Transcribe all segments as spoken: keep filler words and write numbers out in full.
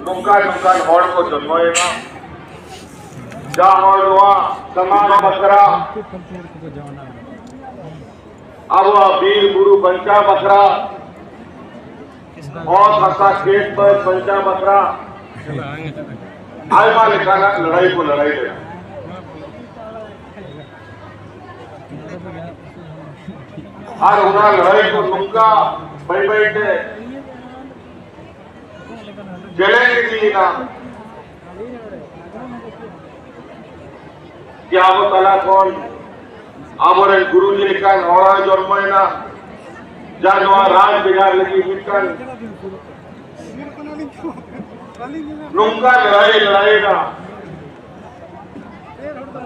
ᱱᱚᱝᱠᱟᱱ ᱱᱚᱝᱠᱟᱱ ᱦᱚᱲ ᱠᱚ ᱡᱚᱱᱢᱚᱭᱮᱱᱟ, ᱡᱟᱦᱟᱸ ᱦᱚᱲ ᱱᱚᱣᱟ ᱥᱚᱢᱟᱡᱽ ᱵᱟᱠᱷᱨᱟ, ᱟᱵᱚᱣᱟᱜ ᱵᱤᱨ ᱵᱩᱨᱩ ᱵᱟᱧᱪᱟᱣ ᱵᱟᱠᱷᱨᱟ, ᱚᱛ ᱦᱟᱥᱟ ᱠᱷᱮᱛ ᱵᱟᱹᱫᱽ ᱵᱟᱧᱪᱟᱣ ᱵᱟᱠᱷᱨᱟ ᱟᱭᱢᱟ ᱞᱮᱠᱟᱱᱟᱜ ᱞᱟᱹᱲᱦᱟᱹᱭ ᱠᱚ ᱞᱟᱹᱲᱦᱟᱹᱭ ᱞᱮᱫᱟ᱾ ᱟᱨ ᱚᱱᱟ ᱞᱟᱹᱲᱦᱟᱹᱭ ᱠᱚ ᱱᱚᱝᱠᱟ ᱵᱟᱹᱭ ᱵᱟᱹᱭ ᱛᱮ ᱡᱮᱞᱮᱧ ᱤᱫᱤᱭᱮᱱᱟ᱾ ᱡᱮ ᱟᱵᱚ ᱛᱟᱞᱟ ᱠᱷᱚᱱ ᱟᱵᱚᱨᱮᱱ ᱜᱩᱨᱩ ᱡᱤ ᱞᱮᱠᱟᱱ ᱦᱚᱲ ᱦᱚᱸᱭ ᱡᱚᱱᱢᱚᱭᱮᱱᱟ, ᱡᱟᱦᱟᱸ ᱱᱚᱣᱟ ᱨᱟᱡᱽ ᱵᱷᱮᱜᱟᱨ ᱞᱟᱹᱜᱤᱫ ᱢᱤᱫᱴᱟᱝ ᱱᱚᱝᱠᱟ ᱞᱟᱹᱲᱦᱟᱹᱭ ᱞᱟᱹᱲᱦᱟᱹᱭᱮᱱᱟ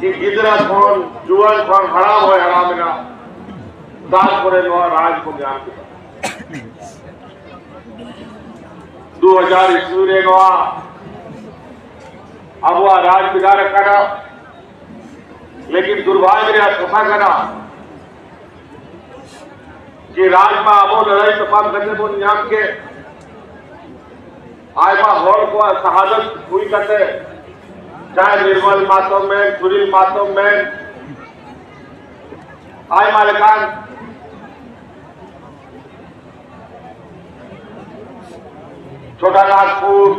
ᱡᱮ ᱜᱤᱫᱽᱨᱟᱹ ᱠᱷᱚᱱ, ᱡᱩᱣᱟᱹᱱ ᱠᱷᱚᱱ ᱦᱟᱲᱟᱢ ᱦᱚᱸᱭ ᱦᱟᱲᱟᱢ ᱮᱱᱟ, ᱛᱟᱨᱯᱚᱨᱮ ᱱᱚᱣᱟ ᱨᱟᱡᱽ ᱠᱚ ᱧᱟᱢ ᱠᱮᱫᱟ᱾ ᱫᱩ ᱦᱟᱡᱟᱨ ᱤᱥᱣᱤ ᱨᱮ ᱱᱚᱣᱟ ᱟᱵᱚᱣᱟᱜ ᱨᱟᱡᱽ ᱵᱷᱮᱜᱟᱨ ᱟᱠᱟᱱᱟ᱾ ᱞᱮᱠᱤᱱ ᱫᱩᱨᱵᱷᱟᱜᱽ ᱨᱮᱭᱟᱜ ᱠᱟᱛᱷᱟ ᱠᱟᱱᱟ ᱡᱮ ᱨᱟᱡᱽ ᱢᱟ ᱟᱵᱚ ᱞᱟᱹᱲᱦᱟᱹᱭ ᱛᱟᱯᱟᱢ ᱠᱟᱛᱮ ᱵᱚᱱ ᱧᱟᱢ ᱠᱮᱫ, ᱟᱭᱢᱟ ᱦᱚᱲ ᱠᱚᱣᱟᱜ ᱥᱟᱦᱟᱫᱚᱛ ᱦᱩᱭ ᱠᱟᱛᱮ, ᱪᱟᱦᱮ ᱱᱤᱨᱢᱚᱞ ᱢᱟᱛᱚ ᱢᱮᱱ, ᱥᱩᱱᱤᱞ ᱢᱟᱛᱚ ᱢᱮᱱ, ᱟᱭᱢᱟ ᱞᱮᱠᱟᱱ ᱪᱷᱳᱴᱟ ᱱᱟᱜᱽᱯᱩᱨ,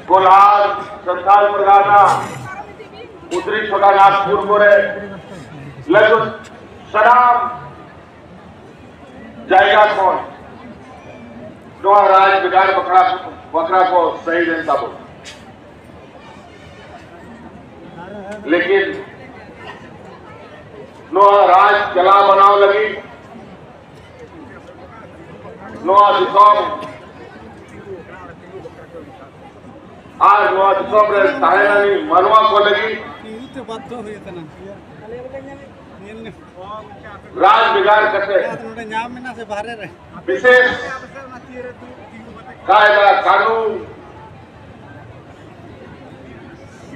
ᱠᱳᱞᱦᱟᱱ, ᱥᱟᱱᱛᱟᱲ ᱯᱟᱨᱜᱟᱱᱟ, ᱩᱛᱛᱚᱨᱤ ᱪᱷᱳᱴᱟ ᱱᱟᱜᱽᱯᱩᱨ ᱠᱚᱨᱮ ᱞᱟᱹᱜᱤᱫ ᱥᱟᱱᱟᱢ ᱡᱟᱭᱜᱟ ᱠᱷᱚᱱ ᱱᱚᱣᱟ ᱨᱟᱡᱽ ᱵᱷᱮᱜᱟᱨ ᱵᱟᱠᱷᱨᱟ, ᱵᱟᱠᱷᱨᱟ ᱠᱚ ᱥᱟᱹᱦᱤ ᱞᱮᱱ ᱛᱟᱵᱚᱱᱟ᱾ ᱞᱮᱠᱤᱱ ᱱᱚᱣᱟ ᱨᱟᱡᱽ ᱪᱟᱞᱟᱣ ᱵᱟᱱᱟᱣ ᱞᱟᱹᱜᱤᱫ ᱱᱚᱣᱟ ᱫᱤᱥᱚᱢ ᱟᱨ ᱱᱚᱣᱟ ᱫᱤᱥᱚᱢ ᱨᱮ ᱛᱟᱦᱮᱱ ᱞᱟᱹᱜᱤᱫ ᱢᱟᱱᱣᱟ ᱠᱚ ᱞᱟᱹᱜᱤᱫ ᱛᱤᱸᱜᱩ ᱛᱮ ᱵᱟᱫᱽᱫᱷᱚ ᱦᱩᱭ ᱟᱠᱟᱱᱟ᱾ ᱧᱮᱞ ᱢᱮ᱾ ᱨᱟᱡᱽ ᱵᱷᱮᱜᱟᱨ ᱠᱟᱛᱮ ᱟᱫᱚ ᱱᱚᱰᱮ ᱧᱟᱢ ᱢᱮᱱᱟᱜᱼᱟ ᱥᱮ ᱵᱟᱦᱨᱮ ᱨᱮ? ᱵᱤᱥᱮᱥ ᱠᱟᱭᱫᱟ ᱠᱟᱹᱱᱩᱱ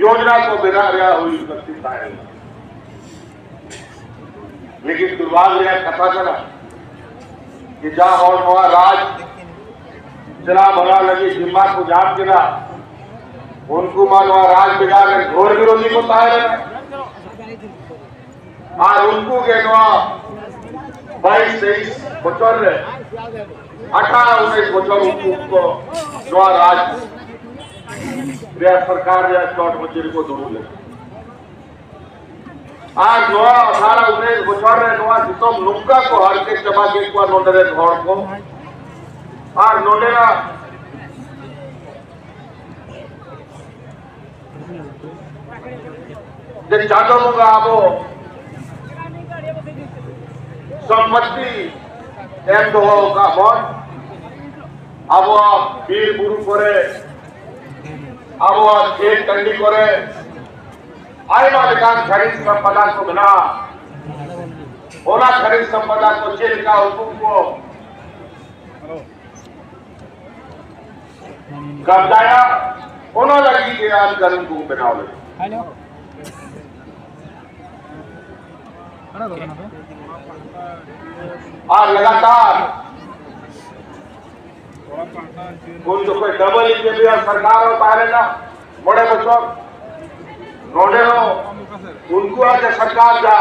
ᱭᱳᱡᱽᱱᱟ ᱠᱚ ᱵᱮᱱᱟᱣ ᱨᱮᱭᱟᱜ ᱦᱩᱭ ᱞᱟᱹᱠᱛᱤ ᱛᱟᱦᱮᱸ ᱞᱮᱱᱟ᱾ ᱞᱮᱠᱤᱱ ᱫᱩᱨᱵᱷᱟᱜᱽ ᱨᱮᱭᱟᱜ ᱠᱟᱛᱷᱟ ᱠᱟᱱᱟ ᱡᱮ ᱡᱟ ᱦᱚᱲ ᱱᱚᱣᱟ ᱨᱟᱡᱽ ᱪᱟᱞᱟᱣ ᱵᱷᱟᱜᱟᱣ ᱞᱟᱹᱜᱤᱫ ᱡᱤᱢᱢᱟ ᱠᱚ ᱧᱟᱢ ᱠᱮᱫᱟ, ᱩᱱᱠᱩ ᱢᱟ ᱱᱚᱣᱟ ᱨᱟᱡᱽ ᱵᱷᱮᱜᱟᱨ ᱨᱮᱱ ᱜᱷᱳᱨ ᱵᱤᱨᱳᱫᱷᱤ ᱠᱚ ᱛᱟᱦᱮᱸ ᱞᱮᱱᱟ᱾ ᱟᱨ ᱩᱱᱠᱩ ᱜᱮ ᱱᱚᱣᱟ ᱵᱟᱭᱤᱥ ᱛᱮᱭᱤᱥ ᱵᱚᱪᱷᱚᱨ ᱨᱮ, ᱟᱴᱷᱟᱨᱚ ᱩᱱᱤᱥ ᱵᱚᱪᱷᱚᱨ ᱩᱱᱠᱩ ᱠᱚ ᱱᱚᱣᱟ ᱨᱟᱡᱽ ᱨᱮᱭᱟᱜ ᱥᱚᱨᱠᱟᱨ ᱨᱮᱭᱟᱜ ᱪᱚᱴ ᱢᱟᱹᱪᱤ ᱨᱮᱠᱚ ᱫᱩᱲᱩᱵ ᱞᱮᱱᱟ᱾ ᱟᱨ ᱱᱚᱣᱟ ᱟᱴᱷᱟᱨᱚ ᱩᱱᱤᱥ ᱵᱚᱪᱷᱚᱨ ᱨᱮ ᱱᱚᱣᱟ ᱫᱤᱥᱚᱢ ᱱᱚᱝᱠᱟ ᱠᱚ ᱦᱟᱨᱠᱮᱛ ᱪᱟᱵᱟ ᱠᱮᱫ ᱠᱚᱣᱟ ᱱᱚᱰᱮ ᱨᱮᱱ ᱦᱚᱲ ᱠᱚ᱾ ᱟᱨ ᱱᱚᱰᱮᱱᱟᱜ ᱡᱮ ᱪᱟᱸᱫᱚ ᱵᱚᱸᱜᱟ ᱟᱵᱚ ᱥᱚᱢᱯᱚᱛᱤ ᱮᱢ ᱫᱚᱦᱚ ᱟᱠᱟᱫ ᱵᱚᱱ, ᱟᱵᱚᱣᱟᱜ ᱵᱤᱨ ᱵᱩᱨᱩ ᱠᱚᱨᱮ, ᱟᱵᱚᱣᱟᱜ ᱠᱷᱮᱛ ᱴᱟᱺᱰᱤ ᱠᱚᱨᱮ ᱟᱭᱢᱟ ᱞᱮᱠᱟᱱ ᱠᱷᱟᱱᱤᱡᱽ ᱥᱚᱢᱯᱚᱫᱟ ᱠᱚ ᱢᱮᱱᱟᱜᱼᱟ᱾ ᱚᱱᱟ ᱠᱷᱟᱱᱤᱡᱽ ᱥᱚᱢᱯᱚᱫᱟ ᱠᱚ ᱪᱮᱫ ᱞᱮᱠᱟ ᱩᱱᱠᱩ ᱠᱚ ᱠᱟᱵᱽᱡᱟᱭᱟ, ᱚᱱᱟ ᱞᱟᱹᱜᱤᱫ ᱜᱮ ᱟᱹᱱ ᱠᱟᱹᱱᱩᱱ ᱠᱚ ᱵᱮᱱᱟᱣ ᱞᱮᱫᱟ᱾ ᱟᱨ ᱞᱟᱜᱟᱛᱟᱨ ᱩᱱ ᱡᱚᱠᱷᱚᱡ ᱰᱚᱵᱚᱞ ᱤᱧᱡᱤᱱᱤᱭᱟᱨ ᱥᱚᱨᱠᱟᱨ ᱦᱚᱸ ᱛᱟᱦᱮᱸ ᱞᱮᱱᱟ ᱢᱚᱬᱮ ᱵᱚᱪᱷᱚᱨ᱾ ᱱᱚᱰᱮ ᱦᱚᱸ ᱩᱱᱠᱩᱣᱟᱜ ᱡᱮ ᱥᱚᱨᱠᱟᱨ, ᱡᱟ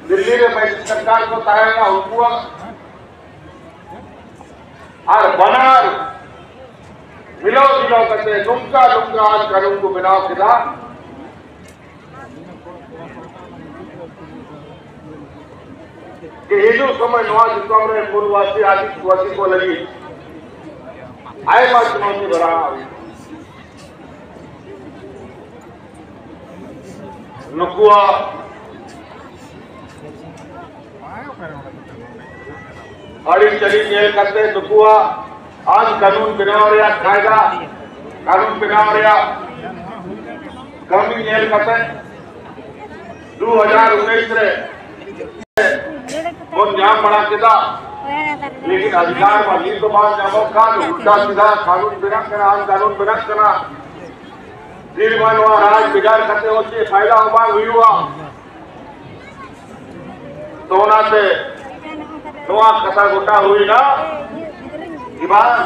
ᱫᱤᱞᱞᱤ ᱨᱮ ᱢᱟᱹᱡᱷᱤ ᱥᱚᱨᱠᱟᱨ ᱠᱚ ᱛᱟᱦᱮᱸ ᱞᱮᱱᱟ, ᱩᱱᱠᱩᱣᱟᱜ ᱟᱨ ᱵᱟᱱᱟᱨ ᱢᱤᱞᱟᱹᱣ ᱢᱤᱞᱟᱹᱣ ᱠᱟᱛᱮ ᱱᱚᱝᱠᱟ ᱱᱚᱝᱠᱟ ᱟᱹᱱ ᱠᱟᱹᱱᱩᱱ ᱠᱚ ᱵᱮᱱᱟᱣ ᱠᱮᱫᱟ ᱡᱮ ᱦᱤᱡᱩᱜ ᱥᱚᱢᱚᱭ ᱱᱚᱣᱟ ᱫᱤᱥᱚᱢ ᱨᱮ ᱢᱩᱞᱣᱟᱥᱤ ᱟᱹᱫᱤᱵᱟᱹᱥᱤ ᱠᱚ ᱞᱟᱹᱜᱤᱫ ᱟᱭᱢᱟ ᱪᱩᱱᱚᱣᱛᱤ ᱵᱮᱱᱟᱣ ᱦᱩᱭᱩᱜᱼᱟ᱾ ᱱᱩᱠᱩᱣᱟᱜ ᱟᱹᱨᱤᱪᱟᱹᱞᱤ ᱧᱮᱞ ᱠᱟᱛᱮ, ᱱᱩᱠᱩᱣᱟᱜ ᱟᱹᱱ ᱠᱟᱹᱱᱩᱱ ᱵᱮᱱᱟᱣ ᱨᱮᱭᱟᱜ ᱠᱟᱭᱫᱟ, ᱠᱟᱹᱱᱩᱱ ᱵᱮᱱᱟᱣ ᱨᱮᱭᱟᱜ ᱠᱟᱹᱢᱤ ᱧᱮᱞ ᱠᱟᱛᱮ ᱫᱩ ᱦᱟᱡᱟᱨ ᱩᱱᱤᱥ ᱨᱮ ᱵᱚᱱ ᱧᱟᱢ ᱵᱟᱲᱟ ᱠᱮᱫᱟ, ᱞᱮᱠᱤᱱ ᱚᱫᱷᱤᱠᱟᱨ ᱢᱟ ᱱᱤᱛ ᱫᱚ ᱵᱟᱝ ᱧᱟᱢᱚᱜ ᱠᱟᱱ, ᱩᱞᱴᱟ ᱥᱤᱫᱷᱟ ᱠᱟᱹᱱᱩᱱ ᱵᱮᱱᱟᱜ ᱠᱟᱱᱟ, ᱟᱹᱱ ᱠᱟᱹᱱᱩᱱ ᱵᱮᱱᱟᱜ ᱠᱟᱱᱟ᱾ ᱛᱤᱱ ᱢᱟ ᱱᱚᱣᱟ ᱨᱟᱡᱽ ᱵᱷᱮᱜᱟᱨ ᱠᱟᱛᱮ ᱦᱚᱸ ᱪᱮᱫ ᱯᱷᱟᱭᱫᱟ ᱦᱚᱸ ᱵᱟᱝ ᱦᱩᱭᱩᱜᱼᱟ᱾ ᱛᱚ ᱚᱱᱟᱛᱮ ᱱᱚᱣᱟ ᱠᱟᱛᱷᱟ ᱜᱚᱴᱟ ᱦᱩᱭᱱᱟ᱾ ᱵᱟᱝ,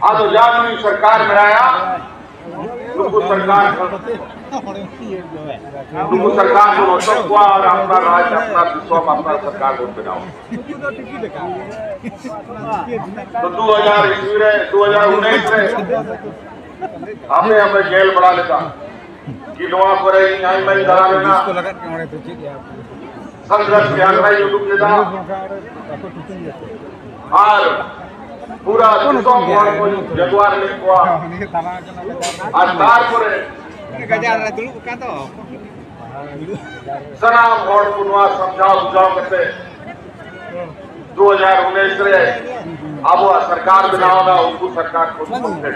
ᱟᱫᱚ ᱡᱟ ᱱᱩᱭ ᱥᱚᱨᱠᱟᱨ ᱢᱮᱱᱟᱭᱟ, ᱱᱩᱠᱩ ᱥᱚᱨᱠᱟᱨ, ᱱᱩᱠᱩ ᱥᱚᱨᱠᱟᱨ ᱠᱚ ᱚᱪᱚᱜ ᱠᱚᱣᱟ ᱟᱨ ᱟᱯᱱᱟᱨ ᱨᱟᱡᱽ, ᱟᱯᱱᱟᱨ ᱫᱤᱥᱚᱢ, ᱟᱯᱱᱟᱨ ᱥᱚᱨᱠᱟᱨ ᱵᱚᱱ ᱵᱮᱱᱟᱣᱟ᱾ ᱛᱚ ᱫᱩ ᱦᱟᱡᱟᱨ ᱤᱥᱣᱤ ᱨᱮ, ᱫᱩ ᱦᱟᱡᱟᱨ ᱩᱱᱤᱥ ᱨᱮ ᱟᱯᱮ ᱟᱯᱮ ᱧᱮᱞ ᱵᱟᱲᱟ ᱞᱮᱫᱟ ᱠᱤ ᱱᱚᱣᱟ ᱠᱚᱨᱮ ᱤᱧ ᱟᱭᱢᱟᱧ ᱫᱟᱬᱟ ᱞᱮᱱᱟ, ᱥᱚᱝᱜᱷᱨᱥ ᱡᱟᱛᱨᱟᱧ ᱩᱰᱩᱠ ᱞᱮᱫᱟ ᱟᱨ ᱯᱩᱨᱟ ᱫᱤᱥᱚᱢ ᱦᱚᱲ ᱠᱚᱧ ᱡᱟᱜᱣᱟᱨ ᱞᱮᱫ ᱠᱚᱣᱟ᱾ ᱟᱨ ᱛᱟᱨᱯᱚᱨᱮ ᱜᱟᱡᱟᱲ ᱨᱮ ᱫᱩᱲᱩᱵ ᱟᱠᱟᱱ ᱫᱚ᱾ ᱥᱟᱱᱟᱢ ᱦᱚᱲ ᱠᱚ ᱱᱚᱣᱟ ᱥᱟᱢᱡᱷᱟᱣ ᱵᱩᱡᱷᱟᱹᱣ ᱠᱟᱛᱮ ᱫᱩ ᱦᱟᱡᱟᱨ ᱩᱱᱤᱥ ᱨᱮ ᱟᱵᱚᱣᱟᱜ ᱥᱚᱨᱠᱟᱨ ᱵᱮᱱᱟᱣ ᱮᱱᱟ, ᱩᱱᱠᱩ ᱥᱚᱨᱠᱟᱨ ᱠᱚ ᱥᱚᱝᱜᱚᱴᱷᱚᱱ ᱠᱮᱫ᱾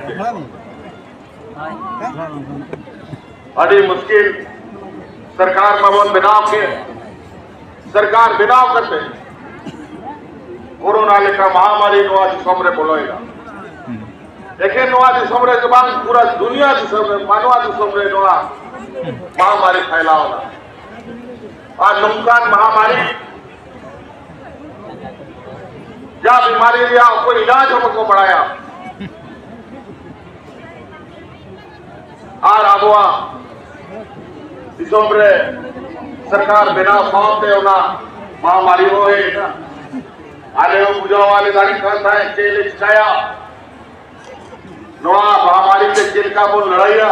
ᱟᱹᱰᱤ ᱢᱩᱥᱠᱤᱞ ᱥᱚᱨᱠᱟᱨ ᱢᱟᱵᱚᱱ ᱵᱮᱱᱟᱣ ᱠᱮᱫ᱾ ᱥᱚᱨᱠᱟᱨ ᱵᱮᱱᱟᱣ ᱠᱟᱛᱮ ᱠᱳᱨᱳᱱᱟ ᱞᱮᱠᱟ ᱢᱟᱦᱟᱢᱟᱨᱤ ᱱᱚᱣᱟ ᱫᱤᱥᱚᱢ ᱨᱮ ᱵᱚᱞᱚᱭᱮᱱᱟ᱾ ᱮᱠᱮᱱ ᱱᱚᱣᱟ ᱫᱤᱥᱚᱢ ᱨᱮ ᱫᱚ ᱵᱟᱝ, ᱯᱩᱨᱟ ᱫᱩᱱᱤᱭᱟ ᱫᱤᱥᱚᱢ ᱨᱮ, ᱢᱟᱱᱣᱟ ᱫᱤᱥᱚᱢ ᱨᱮ ᱱᱚᱣᱟ ᱢᱟᱦᱟᱢᱟᱨᱤ ᱯᱷᱟᱭᱞᱟᱣ ᱮᱱᱟ᱾ ᱟᱨ ᱱᱚᱝᱠᱟᱱ ᱢᱟᱦᱟᱢᱟᱨᱤ, ᱡᱟ ᱵᱤᱢᱟᱨᱤ ᱨᱮᱭᱟᱜ ᱚᱠᱚᱭ ᱤᱞᱟᱡᱽ ᱦᱚᱸ ᱵᱟᱠᱚ ᱵᱟᱲᱟᱭᱟ᱾ ᱟᱨ ᱟᱵᱚᱣᱟᱜ ᱫᱤᱥᱚᱢ ᱨᱮ ᱥᱚᱨᱠᱟᱨ ᱵᱮᱱᱟᱣ ᱥᱟᱶᱛᱮ ᱚᱱᱟ ᱢᱟᱦᱟᱢᱟᱨᱤ ᱦᱚᱸ ᱦᱮᱡ ᱮᱱᱟ᱾ ᱟᱞᱮ ᱦᱚᱸ ᱵᱩᱡᱷᱟᱹᱣ ᱵᱟᱞᱮ ᱫᱟᱲᱮᱭᱟᱜ ᱠᱟᱱ ᱛᱟᱦᱮᱸᱫ ᱪᱮᱫ ᱞᱮ ᱪᱤᱠᱟᱭᱟ, ᱱᱚᱣᱟ ᱢᱟᱦᱟᱢᱟᱨᱤ ᱛᱮ ᱪᱮᱫ ᱞᱮᱠᱟ ᱵᱚᱱ ᱞᱟᱹᱲᱦᱟᱹᱭᱟ᱾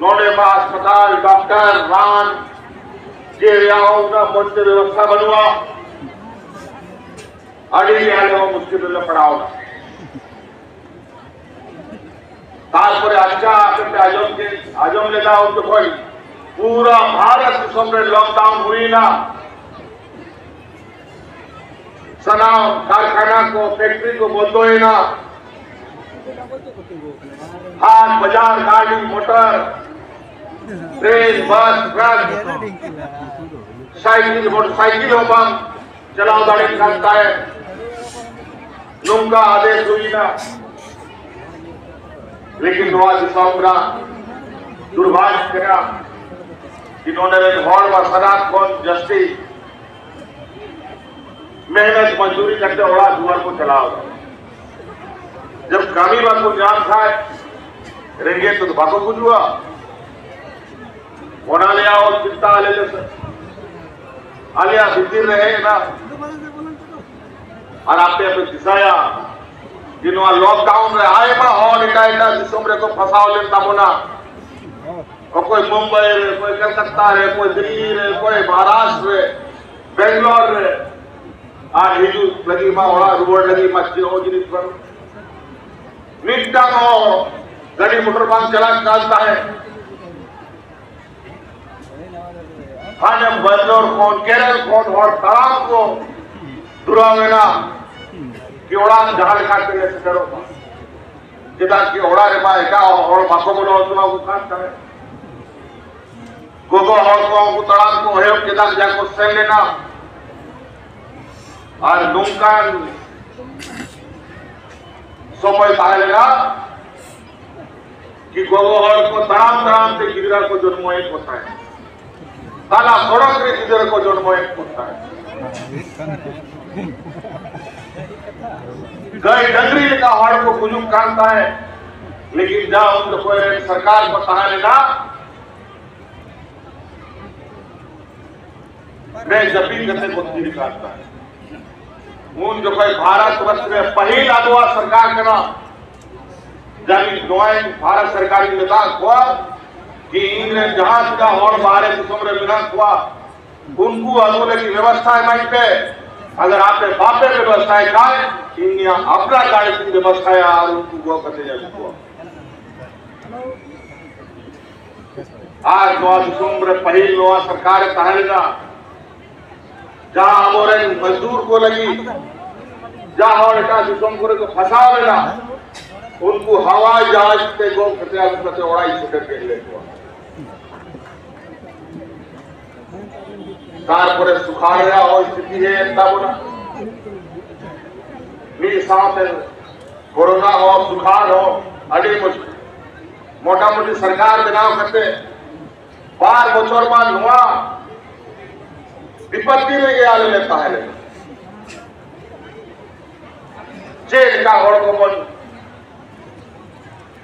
ᱱᱚᱰᱮ ᱢᱟ ᱦᱟᱥᱯᱟᱛᱟᱞ, ᱰᱟᱠᱛᱟᱨ, ᱨᱟᱱ ᱪᱮᱫ ᱨᱮᱭᱟᱜ ᱦᱚᱸ ᱩᱱᱟᱹᱜ ᱢᱚᱡᱽ ᱛᱮ ᱵᱮᱵᱚᱥᱛᱷᱟ ᱵᱟᱹᱱᱩᱜᱼᱟ᱾ ᱟᱹᱰᱤ ᱜᱮ ᱟᱞᱮ ᱦᱚᱸ ᱢᱩᱥᱠᱤᱞ ᱨᱮᱞᱮ ᱯᱟᱲᱟᱣ ᱮᱱᱟ᱾ ᱛᱟᱨᱯᱚᱨᱮ ᱟᱪᱪᱷᱟ ᱟᱯᱮ ᱯᱮ ᱟᱸᱡᱚᱢ ᱠᱮᱫ, ᱟᱸᱡᱚᱢ ᱞᱮᱫᱟ ᱩᱱ ᱡᱚᱠᱷᱚᱱ ᱯᱩᱨᱟ ᱵᱷᱟᱨᱚᱛ ᱫᱤᱥᱚᱢ ᱨᱮ ᱞᱚᱠᱰᱟᱣᱩᱱ ᱦᱩᱭᱱᱟ᱾ ᱥᱟᱱᱟᱢ ᱠᱟᱨᱠᱷᱟᱱᱟ ᱠᱚ, ᱯᱷᱮᱠᱴᱨᱤ ᱠᱚ ᱵᱚᱱᱫᱚᱭᱮᱱᱟ᱾ ᱦᱟᱴ ᱵᱟᱡᱟᱨ, ᱜᱟᱹᱰᱤ ᱢᱚᱴᱚᱨ, ᱴᱨᱮᱱ, ᱵᱟᱥ, ᱴᱨᱟᱠ, ᱥᱟᱭᱠᱮᱞ, ᱢᱚᱴᱚᱨ ᱥᱟᱭᱠᱮᱞ ᱦᱚᱸ ᱵᱟᱝ ᱪᱟᱞᱟᱣ ᱫᱟᱲᱮᱭᱟᱜ ᱠᱟᱱ ᱛᱟᱦᱮᱸᱫ᱾ ᱱᱚᱝᱠᱟ ᱟᱫᱮᱥ ᱦᱩᱭᱱᱟ᱾ ᱞᱮᱠᱤᱱ ᱱᱚᱣᱟ ᱫᱤᱥᱚᱢ ᱨᱮᱱᱟᱜ ᱫᱩᱨᱵᱷᱟᱜᱽᱭᱚ ᱠᱟᱱᱟ ᱠᱤ ᱱᱚᱰᱮ ᱨᱮᱱ ᱦᱚᱲ ᱢᱟ ᱥᱟᱱᱟᱢ ᱠᱷᱚᱱ ᱡᱟᱹᱥᱛᱤ ᱢᱮᱦᱱᱚᱛ ᱢᱚᱡᱫᱩᱨᱤ ᱠᱟᱛᱮ ᱚᱲᱟᱜ ᱫᱩᱣᱟᱨ ᱠᱚ ᱪᱟᱞᱟᱣ ᱮᱫᱟ᱾ ᱡᱚᱵ ᱠᱟᱹᱢᱤ ᱵᱟᱠᱚ ᱧᱟᱢ ᱠᱷᱟᱡ ᱨᱮᱸᱜᱮᱡ ᱛᱮᱫᱚ ᱵᱟᱠᱚ ᱜᱩᱡᱩᱜᱼᱟ᱾ ᱚᱱᱟ ᱞᱟᱹᱜᱤᱫ ᱟᱵᱚ ᱪᱤᱱᱛᱟ ᱟᱞᱮ ᱞᱮ, ᱟᱞᱮᱭᱟᱜ ᱵᱷᱤᱛᱤᱨ ᱨᱮ ᱦᱮᱡ ᱮᱱᱟ᱾ ᱟᱨ ᱟᱯᱮ ᱯᱮ ᱫᱤᱥᱟᱹᱭᱟ ᱡᱮ ᱱᱚᱣᱟ ᱞᱚᱠᱰᱟᱣᱩᱱ ᱨᱮ ᱟᱭᱢᱟ ᱦᱚᱲ ᱮᱴᱟᱜ ᱮᱴᱟᱜ ᱫᱤᱥᱚᱢ ᱨᱮᱠᱚ ᱯᱷᱟᱸᱥᱟᱣ ᱞᱮᱱ ᱛᱟᱵᱚᱱᱟ᱾ ᱚᱠᱚᱭ ᱢᱩᱢᱵᱟᱭ ᱨᱮ, ᱚᱠᱚᱭ ᱠᱚᱞᱠᱟᱛᱟ ᱨᱮ, ᱚᱠᱚᱭ ᱫᱤᱞᱞᱤ ᱨᱮ, ᱚᱠᱚᱭ ᱢᱚᱦᱟᱨᱟᱥᱴᱨ ᱨᱮ, ᱵᱮᱝᱜᱟᱞᱳᱨ ᱨᱮ᱾ ᱟᱨ ᱦᱤᱡᱩᱜ ᱞᱟᱹᱜᱤᱫ ᱢᱟ, ᱚᱲᱟᱜ ᱨᱩᱣᱟᱹᱲ ᱞᱟᱹᱜᱤᱫ ᱢᱟ ᱪᱮᱫ ᱦᱚᱸ ᱡᱤᱱᱤᱥ ᱵᱟᱹᱱᱩᱜ᱾ ᱢᱤᱫᱴᱟᱝ ᱦᱚᱸ ᱜᱟᱹᱰᱤ ᱢᱚᱴᱚᱨ ᱵᱟᱝ ᱪᱟᱞᱟᱜ ᱠᱟᱱ ᱛᱟᱦᱮᱸᱫ᱾ ᱦᱟᱱᱮ ᱵᱮᱝᱜᱟᱞᱳᱨ ᱠᱷᱚᱱ, ᱠᱮᱨᱚᱞ ᱠᱷᱚᱱ ᱦᱚᱲ ᱛᱟᱲᱟᱢ ᱠᱚ ᱫᱩᱨᱟᱣ ᱮᱱᱟ ᱠᱤ ᱚᱲᱟᱜ ᱡᱟᱦᱟᱸ ᱞᱮᱠᱟ ᱛᱮᱞᱮ ᱥᱮᱴᱮᱨᱚᱜ ᱢᱟ᱾ ᱪᱮᱫᱟᱜ ᱠᱤ ᱚᱲᱟᱜ ᱨᱮᱢᱟ ᱮᱴᱟᱜ ᱦᱚᱲ ᱵᱟᱠᱚ ᱵᱚᱞᱚ ᱦᱚᱪᱚ ᱟᱠᱚ ᱠᱟᱱ ᱛᱟᱦᱮᱸᱫ᱾ ᱜᱚᱜᱚ ᱦᱚᱲ ᱠᱚ ᱩᱱᱠᱩ ᱛᱟᱲᱟᱢ ᱠᱚ ᱮᱦᱚᱵ ᱠᱮᱫᱟ, ᱡᱟ ᱠᱚ ᱥᱮᱱ ᱞᱮᱱᱟ᱾ ᱟᱨ ᱱᱚᱝᱠᱟᱱ ᱥᱚᱢᱚᱭ ᱛᱟᱦᱮᱸ ᱞᱮᱱᱟ ᱠᱤ ᱜᱚᱜᱚ ᱦᱚᱲ ᱠᱚ ᱛᱟᱲᱟᱢ ᱛᱟᱲᱟᱢ ᱛᱮ ᱜᱤᱫᱽᱨᱟᱹ ᱠᱚ ᱡᱚᱱᱢᱚᱭᱮᱫ ᱠᱚ ᱛᱟᱦᱮᱸᱫ, ᱛᱟᱞᱟ ᱥᱚᱲᱚᱠ ᱨᱮ ᱜᱤᱫᱽᱨᱟᱹ ᱠᱚ ᱡᱚᱱᱢᱚᱭᱮᱫ ᱠᱚ ᱛᱟᱦᱮᱸᱫ᱾ ᱜᱟᱹᱭ ᱰᱟᱹᱝᱨᱤ ᱞᱮᱠᱟ ᱦᱚᱲ ᱠᱚ ᱜᱩᱡᱩᱜ ᱠᱟᱱ ᱛᱟᱦᱮᱸᱫ, ᱞᱮᱠᱤᱱ ᱡᱟ ᱩᱱ ᱡᱚᱠᱷᱚᱱ ᱨᱮᱱ ᱥᱚᱨᱠᱟᱨ ᱠᱚ ᱛᱟᱦᱮᱸ ᱞᱮᱱᱟ, ᱵᱮᱡᱟᱹᱯᱤᱫ ᱠᱟᱛᱮ ᱠᱚ ᱛᱷᱤᱨ ᱠᱟᱜ ᱛᱟᱦᱮᱸ᱾ ᱩᱱ ᱡᱚᱠᱷᱚᱡ ᱵᱷᱟᱨᱚᱛ ᱵᱚᱨᱥ ᱨᱮ ᱯᱟᱹᱦᱤᱞ ᱟᱵᱚᱣᱟᱜ ᱥᱚᱨᱠᱟᱨ ᱠᱟᱱᱟ᱾ ᱡᱟᱹᱱᱤᱡ ᱱᱚᱣᱟ ᱵᱷᱟᱨᱚᱛ ᱥᱚᱨᱠᱟᱨᱤᱧ ᱢᱮᱛᱟᱜ ᱠᱚᱣᱟ ᱠᱤ ᱤᱧ ᱨᱮᱱ ᱡᱟᱦᱟᱸ ᱛᱤᱱᱟᱹᱜ ᱦᱚᱲ ᱵᱟᱦᱨᱮ ᱫᱤᱥᱚᱢ ᱨᱮ ᱢᱮᱱᱟᱜ ᱠᱚᱣᱟ, ᱩᱱᱠᱩ ᱟᱹᱜᱩ ᱞᱟᱹᱜᱤᱫ ᱵᱮᱵᱚᱥᱛᱷᱟ ᱮᱢᱟᱹᱧ ᱯᱮ᱾ ᱟᱜᱟᱨ ᱟᱯᱮ ᱵᱟᱯᱮ ᱵᱮᱵᱚᱥᱛᱷᱟᱭ ᱠᱷᱟᱡ, ᱤᱧ ᱟᱯᱱᱟᱨ ᱜᱟᱹᱰᱤ ᱛᱤᱧ ᱵᱮᱵᱚᱥᱛᱷᱟᱭᱟ ᱟᱨ ᱩᱱᱠᱩ ᱜᱚᱜ ᱠᱟᱛᱮ ᱟᱹᱜᱩ ᱠᱚᱣᱟ᱾ ᱟᱨ ᱱᱚᱣᱟ ᱫᱤᱥᱚᱢ ᱨᱮ ᱯᱟᱹᱦᱤᱞ ᱱᱚᱣᱟ ᱥᱚᱨᱠᱟᱨ ᱮ ᱛᱟᱦᱮᱸ ᱞᱮᱱᱟ, ᱡᱟᱦᱟᱸ ᱟᱵᱚᱨᱮᱱ ᱢᱚᱡᱫᱩᱨ ᱠᱚ ᱞᱟᱹᱜᱤᱫ, ᱡᱟᱦᱟᱸ ᱦᱚᱲ ᱮᱴᱟᱜ ᱫᱤᱥᱚᱢ ᱠᱚᱨᱮ ᱠᱚ ᱯᱷᱟᱸᱥᱟᱣ ᱞᱮᱱᱟ, ᱩᱱᱠᱩ ᱦᱟᱣᱟᱭ ᱡᱟᱦᱟᱡᱽ ᱛᱮ ᱜᱚᱜ ᱠᱟᱛᱮ ᱟᱹᱜᱩ ᱠᱟᱛᱮ ᱚᱲᱟᱜ ᱤᱧ ᱥᱮᱴᱮᱨ ᱠᱮᱫ ᱞᱮ ᱠᱚᱣᱟ᱾ ᱛᱟᱨᱯᱚᱨᱮ ᱥᱩᱠᱷᱟᱲ ᱨᱮᱭᱟᱜ ᱦᱚᱸ ᱥᱛᱷᱤᱛᱤ ᱦᱮᱡ ᱮᱱ ᱛᱟᱵᱚᱱᱟ᱾ ᱢᱤᱫ ᱥᱟᱶᱛᱮ ᱠᱳᱨᱳᱱᱟ ᱦᱚᱸ, ᱥᱩᱠᱷᱟᱲ ᱦᱚᱸ, ᱟᱹᱰᱤ ᱢᱩᱥᱠᱤᱞ᱾ ᱢᱚᱴᱟᱢᱩᱴᱤ ᱥᱚᱨᱠᱟᱨ ᱵᱮᱱᱟᱣ ᱠᱟᱛᱮ ᱵᱟᱨ ᱵᱚᱪᱷᱚᱨ ᱢᱟ ᱱᱚᱣᱟ ᱵᱤᱯᱚᱛᱛᱤ ᱨᱮᱜᱮ ᱟᱞᱮ ᱞᱮ ᱛᱟᱦᱮᱸ ᱞᱮᱱᱟ᱾ ᱪᱮᱫ ᱞᱮᱠᱟ ᱦᱚᱲ ᱠᱚᱵᱚᱱ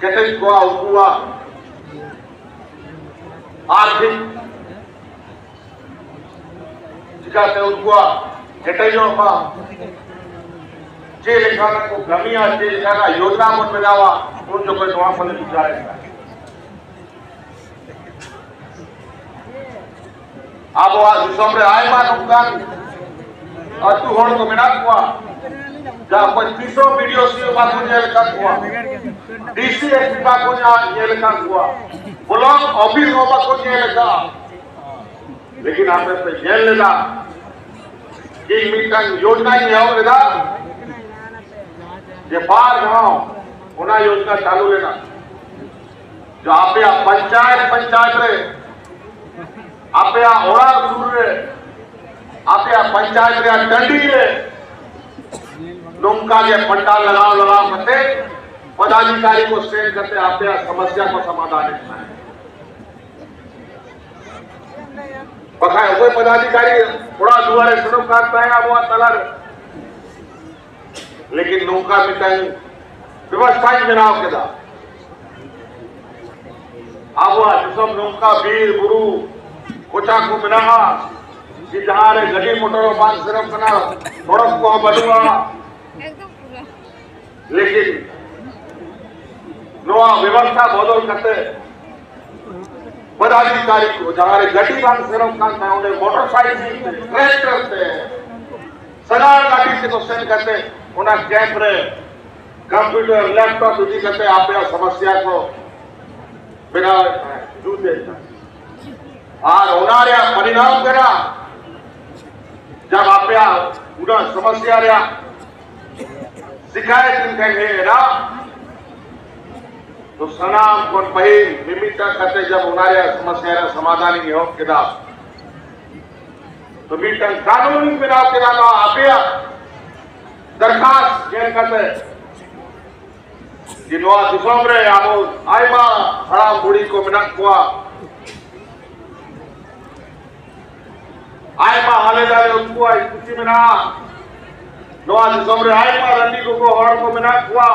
ᱠᱮᱴᱮᱡ ᱠᱚᱣᱟ, ᱩᱱᱠᱩᱣᱟᱜ ᱟᱨᱛᱷᱤᱠ ᱪᱤᱠᱟᱹᱛᱮ ᱩᱱᱠᱩᱣᱟᱜ ᱠᱮᱴᱮᱡᱚᱜ ᱢᱟ, ᱪᱮᱫ ᱞᱮᱠᱟᱱᱟᱜ ᱠᱚ ᱠᱟᱹᱢᱤᱭᱟ, ᱪᱮᱫ ᱞᱮᱠᱟᱱᱟᱜ ᱭᱳᱡᱽᱱᱟ ᱵᱚᱱ ᱵᱮᱱᱟᱣᱟ, ᱩᱱ ᱡᱚᱠᱷᱚᱱ ᱱᱚᱣᱟ ᱠᱚᱞᱮ ᱵᱤᱪᱟᱨᱮᱫ ᱠᱟᱱᱟ᱾ ᱟᱵᱚᱣᱟᱜ ᱫᱤᱥᱚᱢ ᱨᱮ ᱟᱭᱢᱟ ᱱᱚᱝᱠᱟᱱ ᱟᱹᱛᱩ ᱦᱚᱲ ᱠᱚ ᱢᱮᱱᱟᱜ ᱠᱚᱣᱟ, ᱡᱟᱦᱟᱸ ᱠᱚ ᱛᱤᱥ ᱦᱚᱸ ᱵᱤ ᱰᱤ ᱳ ᱥᱤ ᱳ ᱵᱟᱠᱚ ᱧᱮᱞ ᱟᱠᱟᱫ ᱠᱚᱣᱟ, ᱰᱤ ᱥᱤ ᱮᱥ ᱯᱤ ᱵᱟᱠᱚ ᱧᱟ-, ᱧᱮᱞ ᱟᱠᱟᱫ ᱠᱚᱣᱟ, ᱵᱞᱚᱠ ᱚᱯᱷᱤᱥ ᱦᱚᱸ ᱵᱟᱠᱚ ᱧᱮᱞ ᱟᱠᱟᱫᱼᱟ᱾ ᱞᱮᱠᱤᱱ ᱟᱯᱮ ᱯᱮ ᱧᱮᱞ ᱞᱮᱫᱟ ᱠᱤ ᱢᱤᱫᱴᱟᱝ ᱭᱳᱡᱽᱱᱟᱧ ᱮᱦᱚᱵ ᱞᱮᱫᱟ, ᱡᱮ ᱵᱟᱨ ᱫᱷᱟᱣ ᱚᱱᱟ ᱭᱳᱡᱽᱱᱟ ᱪᱟᱹᱞᱩ ᱞᱮᱱᱟ᱾ ᱡᱮ ᱟᱯᱮᱭᱟᱜ ᱯᱚᱧᱪᱟᱭᱮᱛ, ᱯᱚᱧᱪᱟᱭᱮᱛ ᱨᱮ, ᱟᱯᱮᱭᱟᱜ ᱚᱲᱟᱜ ᱥᱩᱨ ᱨᱮ, ᱟᱯᱮᱭᱟᱜ ᱯᱚᱧᱪᱟᱭᱮᱛ ᱨᱮᱭᱟᱜ ᱴᱟᱺᱰᱤ ᱨᱮ ᱱᱚᱝᱠᱟ ᱜᱮ ᱯᱟᱱᱰᱟᱞ ᱞᱟᱜᱟᱣ, ᱞᱟᱜᱟᱣ ᱠᱟᱛᱮ ᱯᱚᱫᱟᱫᱷᱤᱠᱟᱨᱤ ᱠᱚ ᱥᱮᱱ ᱠᱟᱛᱮ ᱟᱯᱮᱭᱟᱜ ᱥᱚᱢᱚᱥᱭᱟ ᱠᱚ ᱥᱚᱢᱟᱫᱷᱟᱱ ᱮᱫ ᱛᱟᱦᱮᱸᱫ᱾ ᱵᱟᱠᱷᱟᱡ ᱚᱠᱚᱭ ᱯᱚᱫᱟᱫᱷᱤᱠᱟᱨᱤ ᱚᱲᱟᱜ ᱫᱩᱣᱟᱨᱮ ᱥᱮᱱᱚᱜ ᱠᱟᱱ ᱛᱟᱦᱮᱸ ᱟᱵᱚᱣᱟᱜ ᱛᱟᱞᱟᱨᱮ? ᱞᱮᱠᱤᱱ ᱱᱚᱝᱠᱟ ᱢᱤᱫᱴᱟᱝ ᱵᱮᱵᱚᱥᱛᱷᱟᱧ ᱵᱮᱱᱟᱣ ᱠᱮᱫᱟ᱾ ᱟᱵᱚᱣᱟᱜ ᱫᱤᱥᱚᱢ ᱱᱚᱝᱠᱟ ᱵᱤᱨ ᱵᱩᱨᱩ ᱠᱚᱪᱟ ᱠᱚ ᱢᱮᱱᱟᱜᱼᱟ, ᱡᱮ ᱡᱟᱦᱟᱸ ᱨᱮ ᱜᱟᱹᱰᱤ ᱢᱚᱴᱚᱨ ᱦᱚᱸ ᱵᱟᱝ ᱥᱮᱱᱚᱜ ᱠᱟᱱᱟ, ᱥᱚᱲᱚᱠ ᱠᱚᱦᱚᱸ ᱵᱟᱹᱱᱩᱜᱼᱟ᱾ ᱞᱮᱠᱤᱱ ᱱᱚᱣᱟ ᱵᱮᱵᱚᱥᱛᱷᱟ ᱵᱚᱫᱚᱞ ᱠᱟᱛᱮ ᱯᱚᱫᱟᱫᱷᱤᱠᱟᱨᱤ ᱠᱚ ᱡᱟᱦᱟᱸ ᱨᱮ ᱜᱟᱹᱰᱤ ᱵᱟᱝ ᱥᱮᱱᱚᱜ ᱠᱟᱱ ᱛᱟᱦᱮᱸ, ᱚᱸᱰᱮ ᱢᱚᱴᱚᱨ ᱥᱟᱭᱠᱮᱞ ᱛᱮ, ᱴᱨᱟᱠᱴᱚᱨ ᱛᱮ, ᱥᱟᱜᱟᱲ ᱜᱟᱹᱰᱤ ᱛᱮᱠᱚ ᱥᱮᱱ ᱠᱟᱛᱮ ᱚᱱᱟ ᱠᱮᱢᱯ ᱨᱮ ᱠᱚᱢᱯᱤᱭᱩᱴᱟᱨ, ᱞᱮᱯᱴᱚᱯ ᱤᱫᱤ ᱠᱟᱛᱮ ᱟᱯᱮᱭᱟᱜ ᱥᱚᱢᱚᱥᱭᱟ ᱠᱚ ᱵᱮᱱᱟᱣᱮᱫ ᱛᱟᱦᱮᱸᱫ, ᱡᱩᱛᱮᱫ ᱛᱟᱦᱮᱸᱫ᱾ ᱟᱨ ᱚᱱᱟ ᱨᱮᱭᱟᱜ ᱯᱚᱨᱤᱱᱟᱢ ᱠᱟᱱᱟ, ᱡᱟᱵ ᱟᱯᱮᱭᱟᱜ ᱩᱱᱟᱹᱜ ᱥᱚᱢᱚᱥᱭᱟ ᱨᱮᱭᱟᱜ ᱥᱤᱠᱟᱭᱮᱛ ᱤᱧ ᱴᱷᱮᱱ ᱦᱮᱡ ᱮᱱᱟ, ᱛᱚ ᱥᱟᱱᱟᱢ ᱠᱷᱚᱱ ᱯᱟᱹᱦᱤᱞ ᱢᱤᱢᱤᱫᱴᱟᱝ ᱠᱟᱛᱮ ᱡᱟᱵ ᱚᱱᱟ ᱨᱮᱭᱟᱜ ᱥᱚᱢᱚᱥᱭᱟ ᱨᱮᱭᱟᱜ ᱥᱚᱢᱟᱫᱷᱟᱱ ᱤᱧ ᱮᱦᱚᱵ ᱠᱮᱫᱟ, ᱛᱚ ᱢᱤᱫᱴᱟᱝ ᱠᱟᱹᱱᱩᱱ ᱤᱧ ᱵᱮᱱᱟᱣ ᱠᱮᱫᱟ ᱱᱚᱣᱟ ᱟᱯᱮᱭᱟᱜ ᱫᱚᱨᱠᱷᱟᱥᱛ ᱧᱮᱞ ᱠᱟᱛᱮ᱾ ᱡᱮ ᱱᱚᱣᱟ ᱫᱤᱥᱚᱢ ᱨᱮ ᱟᱵᱚ ᱟᱭᱢᱟ ᱦᱟᱲᱟᱢ ᱵᱩᱲᱦᱤ ᱠᱚ ᱢᱮᱱᱟᱜ ᱠᱚᱣᱟ, ᱟᱭᱢᱟ ᱦᱟᱞᱮ ᱰᱟᱞᱮ ᱩᱱᱠᱩᱣᱟᱜ ᱠᱩᱥᱤ ᱢᱮᱱᱟᱜᱼᱟ, ᱱᱚᱣᱟ ᱫᱤᱥᱚᱢ ᱨᱮ ᱟᱭᱢᱟ ᱨᱟᱺᱰᱤ ᱜᱚᱜᱚ ᱦᱚᱲ ᱠᱚ ᱢᱮᱱᱟᱜ ᱠᱚᱣᱟ,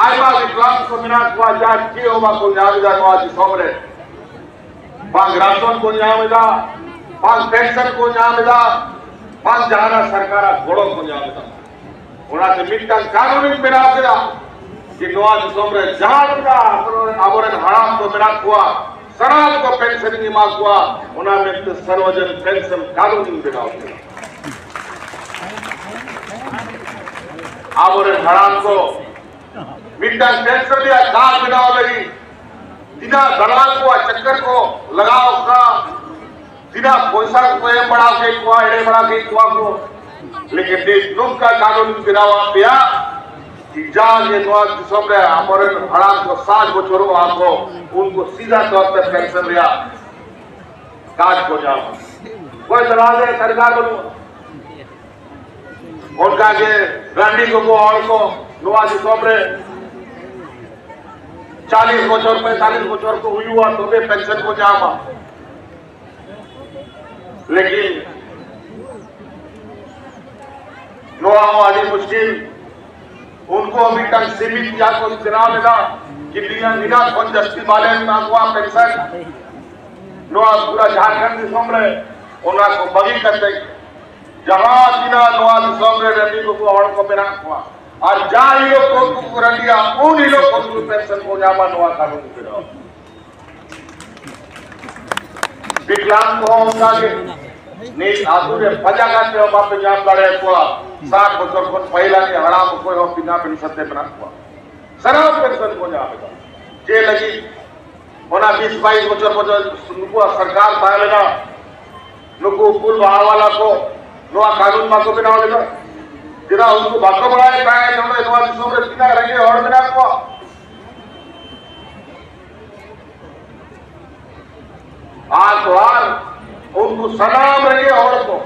ᱟᱭᱢᱟ ᱵᱤᱠᱞᱟᱝᱜ ᱠᱚ ᱢᱮᱱᱟᱜ ᱠᱚᱣᱟ, ᱡᱟᱦᱟᱸ ᱪᱮᱫ ᱦᱚᱸ ᱵᱟᱠᱚ ᱧᱟᱢ ᱮᱫᱟ ᱱᱚᱣᱟ ᱫᱤᱥᱚᱢ ᱨᱮ᱾ ᱵᱟᱝ ᱨᱟᱥᱚᱱ ᱠᱚ ᱧᱟᱢ ᱮᱫᱟ, ᱵᱟᱝ ᱯᱮᱱᱥᱚᱱ ᱠᱚ ᱧᱟᱢ ᱮᱫᱟ, ᱵᱟᱝ ᱡᱟᱦᱟᱱᱟᱜ ᱥᱚᱨᱠᱟᱨᱟᱜ ᱜᱚᱲᱚ ᱠᱚ ᱧᱟᱢ ᱮᱫᱟ᱾ ᱚᱱᱟᱛᱮ ᱢᱤᱫᱴᱟᱝ ᱠᱟᱹᱱᱩᱱᱤᱧ ᱵᱮᱱᱟᱣ ᱠᱮᱫᱟ ᱡᱮ ᱱᱚᱣᱟ ᱫᱤᱥᱚᱢ ᱨᱮ ᱡᱟᱦᱟᱸ ᱛᱤᱱᱟᱹᱜ ᱟᱵᱚᱨᱮᱱ, ᱟᱵᱚᱨᱮᱱ ᱦᱟᱲᱟᱢ ᱠᱚ ᱢᱮᱱᱟᱜ ᱠᱚᱣᱟ, ᱥᱟᱱᱟᱢ ᱠᱚ ᱯᱮᱱᱥᱚᱱᱤᱧ ᱮᱢᱟ ᱠᱚᱣᱟ᱾ ᱚᱱᱟ ᱢᱮᱱᱛᱮ ᱥᱟᱨᱵᱚᱡᱚᱱᱤᱠ ᱯᱮᱱᱥᱚᱱ ᱠᱟᱹᱱᱩᱱᱤᱧ ᱵᱮᱱᱟᱣ ᱠᱮᱫᱟ᱾ ᱟᱵᱚᱨᱮᱱ ᱦᱟᱲᱟᱢ ᱠᱚ ᱢᱤᱫᱴᱟᱝ ᱯᱮᱱᱥᱚᱱ ᱨᱮᱭᱟᱜ ᱠᱟᱨᱰ ᱵᱮᱱᱟᱣ ᱞᱟᱹᱜᱤᱫ ᱛᱤᱱᱟᱹᱜ ᱫᱟᱞᱟᱞ ᱠᱚᱣᱟᱜ ᱪᱟᱠᱠᱟᱨ ᱠᱚ ᱞᱟᱜᱟᱣ ᱠᱟᱜᱼᱟ, ᱛᱤᱱᱟᱹᱜ ᱯᱚᱭᱥᱟ ᱠᱚ ᱮᱢ ᱵᱟᱲᱟ ᱠᱮᱫ ᱠᱚᱣᱟ, ᱮᱲᱮ ᱵᱟᱲᱟ ᱠᱮᱫ ᱠᱚᱣᱟ ᱠᱚ᱾ ᱞᱮᱠᱤᱱ ᱱᱤᱛ ᱱᱚᱝᱠᱟ ᱠᱟᱹᱱᱩᱱ ᱵᱮᱱᱟᱣ ᱟᱫ ᱯᱮᱭᱟ ᱡᱟᱜᱮ ᱱᱚᱣᱟ ᱫᱤᱥᱚᱢ ᱨᱮ ᱟᱵᱚᱨᱮᱱ ᱦᱟᱲᱟᱢ ᱠᱚ ᱥᱟᱴ ᱵᱚᱪᱷᱚᱨᱚᱜᱼᱟ ᱠᱚ, ᱩᱱᱠᱩ ᱥᱤᱫᱷᱟ ᱛᱚᱨ ᱛᱮ ᱯᱮᱱᱥᱚᱱ ᱨᱮᱭᱟᱜ ᱠᱟᱨᱰ ᱠᱚ ᱧᱟᱢᱟ᱾ ᱚᱠᱚᱭ ᱫᱟᱞᱟᱞ ᱨᱮ ᱥᱚᱨᱠᱟᱨ ᱵᱟᱹᱱᱩᱜᱼᱟ᱾ ᱚᱱᱠᱟᱜᱮ ᱨᱟᱺᱰᱤ ᱜᱚᱜᱚ ᱦᱚᱲ ᱠᱚ ᱱᱚᱣᱟ ᱫᱤᱥᱚᱢ ᱨᱮ ᱪᱟᱞᱤᱥ ᱵᱚᱪᱷᱚᱨ, ᱯᱚᱸᱭᱛᱟᱞᱤᱥ ᱵᱚᱪᱷᱚᱨ ᱠᱚ ᱦᱩᱭᱩᱜᱼᱟ, ᱛᱚᱵᱮ ᱯᱮᱱᱥᱚᱱ ᱠᱚ ᱧᱟᱢᱟ᱾ ᱞᱮᱠᱤᱱ ᱱᱚᱣᱟ ᱦᱚᱸ ᱟᱹᱰᱤ ᱢᱩᱥᱠᱤᱞ᱾ ᱩᱱᱠᱩ ᱦᱚᱸ ᱢᱤᱫᱴᱟᱝ ᱥᱤᱢᱤᱛ ᱡᱟᱦᱟᱸ ᱠᱚ ᱵᱮᱱᱟᱣ ᱞᱮᱫᱟ, ᱠᱤ ᱱᱤᱭᱟᱹ ᱱᱤᱱᱟᱹᱜ ᱠᱷᱚᱱ ᱡᱟᱹᱥᱛᱤ ᱵᱟᱞᱮ ᱮᱢᱟ ᱠᱚᱣᱟ ᱯᱮᱱᱥᱚᱱ ᱱᱚᱣᱟ ᱯᱩᱨᱟᱹ ᱡᱷᱟᱲᱠᱷᱚᱸᱰ ᱫᱤᱥᱚᱢ ᱨᱮ, ᱚᱱᱟ ᱠᱚ ᱵᱟᱹᱜᱤ ᱠᱟᱛᱮ ᱡᱟᱦᱟᱸ ᱛᱤᱱᱟᱹᱜ ᱱᱚᱣᱟ ᱫᱤᱥᱚᱢ ᱨᱮ ᱨᱟᱺᱰᱤ ᱜᱚᱜᱚ ᱦᱚᱲ ᱠᱚ ᱢᱮᱱᱟᱜ ᱠᱚᱣᱟ, ᱟᱨ ᱡᱟ ᱦᱤᱞᱳᱜ ᱠᱚ ᱩᱱᱠᱩ ᱠᱚ ᱨᱟᱺᱰᱤᱜᱼᱟ, ᱩᱱ ᱦᱤᱞᱳᱜ ᱠᱚ ᱩᱱᱠᱩ ᱯᱮᱱᱥᱚᱱ ᱠᱚ ᱧᱟᱢᱟ᱾ ᱱᱚᱣᱟ ᱠᱟᱹᱱᱩᱱ ᱵᱮᱱᱟᱣ᱾ ᱵᱤᱠᱞᱟᱝ ᱠᱚᱦᱚᱸ ᱚᱱᱠᱟ ᱜᱮ, ᱱᱤᱛ ᱟᱹᱛᱩ ᱨᱮ ᱯᱟᱸᱡᱟ ᱠᱟᱛᱮ ᱦᱚᱸ ᱵᱟᱯᱮ ᱧᱟᱢ ᱫᱟᱲᱮᱭᱟᱠᱚᱣᱟ᱾ ᱥᱟᱴ ᱵᱚᱪᱷᱚᱨ ᱠᱷᱚᱱ ᱯᱟᱹᱦᱤᱞ ᱟᱹᱱᱤᱡ ᱦᱟᱲᱟᱢ ᱚᱠᱚᱭ ᱦᱚᱸ ᱵᱤᱱᱟ ᱯᱮᱱᱥᱚᱱ ᱛᱮ ᱢᱮᱱᱟᱜ ᱠᱚᱣᱟ, ᱥᱟᱱᱟᱢ ᱯᱮᱱᱥᱚᱱ ᱠᱚ ᱧᱟᱢ ᱮᱫᱟ᱾ ᱪᱮᱫ ᱞᱟᱹᱜᱤᱫ? ᱚᱱᱟ ᱵᱤᱥ ᱵᱟᱭᱤᱥ ᱵᱚᱪᱷᱚᱨ ᱵᱚᱪᱷᱚᱨ ᱱᱩᱠᱩᱣᱟᱜ ᱥᱚᱨᱠᱟᱨ ᱛᱟᱦᱮᱸ ᱞᱮᱱᱟ, ᱱᱩᱠᱩ ᱩᱯᱩᱞ ᱵᱟᱦᱟ ᱣᱟᱞᱟ ᱠᱚ ᱱᱚᱣᱟ ᱠᱟᱹᱱᱩᱱ ᱵᱟᱠᱚ ᱵᱮᱱᱟᱣ ᱞᱮᱫᱟ᱾ ᱪᱮᱫᱟᱜ ᱩᱱᱠᱩ ᱵᱟᱠᱚ ᱵᱟᱲᱟᱭ ᱛᱟᱦᱮᱸᱫ ᱱᱚᱰᱮ ᱱᱚᱣᱟ ᱫᱤᱥᱚᱢ ᱨᱮ ᱛᱤᱱᱟᱹᱜ ᱨᱮᱸᱜᱮᱡ ᱦᱚᱲ ᱢᱮᱱᱟᱜ ᱠᱚᱣᱟ? ᱟᱨ ᱛᱚ ᱟᱨ ᱩᱱᱠᱩ ᱥᱟᱱᱟᱢ ᱨᱮᱸᱜᱮᱡ ᱦᱚᱲ ᱠᱚ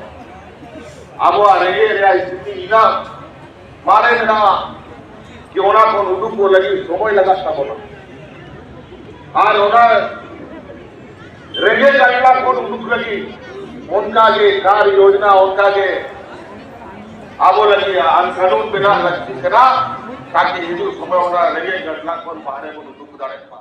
ᱟᱵᱚᱣᱟᱜ ᱨᱮᱸᱜᱮᱡ ᱨᱮᱭᱟᱜ ᱥᱛᱷᱤᱛᱤ ᱤᱱᱟᱹᱜ ᱢᱟᱨᱮ ᱢᱮᱱᱟᱜᱼᱟ ᱡᱮ ᱚᱱᱟ ᱠᱷᱚᱱ ᱩᱰᱩᱠ ᱠᱚ ᱞᱟᱹᱜᱤᱫ ᱥᱚᱢᱚᱭ ᱞᱟᱜᱟᱜ ᱛᱟᱵᱚᱱᱟ᱾ ᱟᱨ ᱚᱱᱟ ᱨᱮᱸᱜᱮᱡ ᱡᱟᱱᱞᱟ ᱠᱷᱚᱱ ᱩᱰᱩᱠ ᱞᱟᱹᱜᱤᱫ ᱚᱱᱠᱟ ᱜᱮ ᱠᱟᱨ ᱭᱳᱡᱽᱱᱟ, ᱚᱱᱠᱟ ᱜᱮ ᱟᱵᱚ ᱞᱟᱹᱜᱤᱫ ᱟᱭᱤᱱ ᱠᱟᱹᱱᱩᱱ ᱵᱮᱱᱟᱣ ᱞᱟᱹᱠᱛᱤ ᱠᱟᱱᱟ, ᱛᱟᱠᱤ ᱦᱤᱡᱩᱜ ᱥᱚᱢᱚᱭ ᱚᱱᱟ ᱨᱮᱸᱜᱮᱡ ᱜᱟᱰᱞᱟ ᱠᱷᱚᱱ ᱵᱟᱦᱨᱮ ᱵᱚᱱ ᱩᱰᱩᱠ ᱫᱟᱲᱮᱭᱟᱜ ᱢᱟ᱾